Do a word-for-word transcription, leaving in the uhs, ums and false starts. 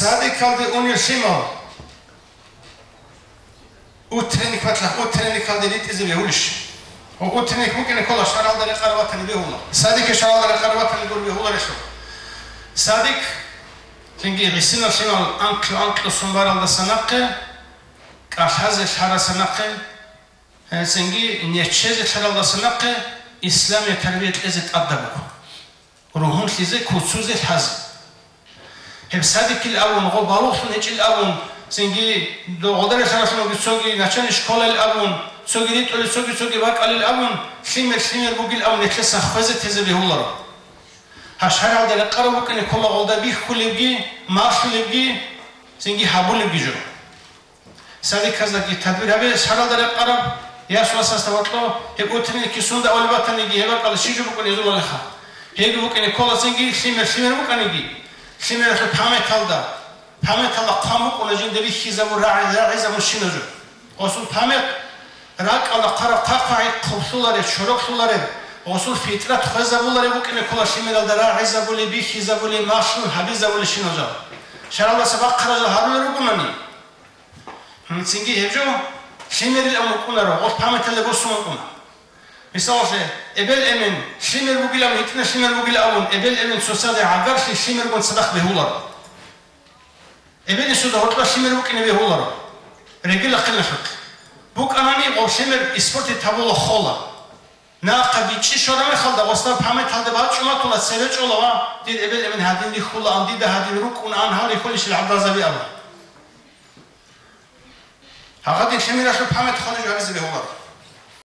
Садикалде унел лъимал утренник батлахъ, утренникалде ритӀизе бегьулищ? Ва утренник букӀине ккола шаргӀалда рекъараб ватани бегьула. Садике шаргӀалда рекъараб ватани гур бегьуларелъул. Садик, цинги гӀисинал лъимал анкьу-анкьу сун баралдаса нахъе, кӀалъазе лъараса нахъе, гьецинги нечезе лъаралдаса нахъе исламияб тарбия кьезе тӀадаб буго. Ругьунлъизе, куцузе лъазе. Гьеб садикил абун, гъо балугълъун гьечӀил абун, цинги догъодаре лъаралъунаги цоги начальный школаил абун, цоги ритӀулел, цоги-цоги бакӀалил абун, лъимер-лъимер бугил абун, нилъесан хвезе тезе бегьуларо. Гьаш гьаралда рекъараб букӀине ккола гъолда бихьулебги, малъулебги, цинги гьабулебги жо. Садиказдаги тадбир гьабе, шаргӀалда рекъараб, ясуласда вакьо, гьеб утренникги сунда авалеб батаниги, гьеб бакӀалда щиб жо букӀун гьезулареха. Гьебги букӀине ккола цинги лъимер-лъимер букӀаниги, лъимералъул памяталда, памяталда хъван букӀуна жинда бихьизабун, рагӀи-, рагӀизабун щинаб жо. Гъосул памят ракӀалда хъвараб хъахъвагӀи хъублъулареб, чороклъулареб, гъосул фитрат хвезабулареб букӀине ккола лъимералда рагӀизабули, бихьизабули, малъун гьабизабули щинаб жо. ШаргӀалдаса бахъараб жо гьарулел ругонани, Гьанцинги гьеб жо лъимерилан вукӀунаро, гъолъ памяталда босун вукӀуна. Мисалалъе, эбел-эмен лъимер бугилан, гьитӀинаб лъимер бугилан абун, эбел-эмен цоцазда гӀагарлъи лъимергун цадахъ бегьуларо. Эбел-инсуда гьоркьоб лъимер букӀине бегьуларо. Регила хъилалъулъ. БукӀанани гъов лъимер испортить гьабула, хола. Нахъа бичӀчӀи щвараб мехалда, гъосда памяталда бачӀун батула, цебе чӀола ва дир эбел-эмен гьадин рихьулаан, дида гьадин рукӀунаан, гьал рихьулищил гӀадазаби абун. Гьагъадин лъимералъул памят хвалеб жо гьабизе бегьуларо.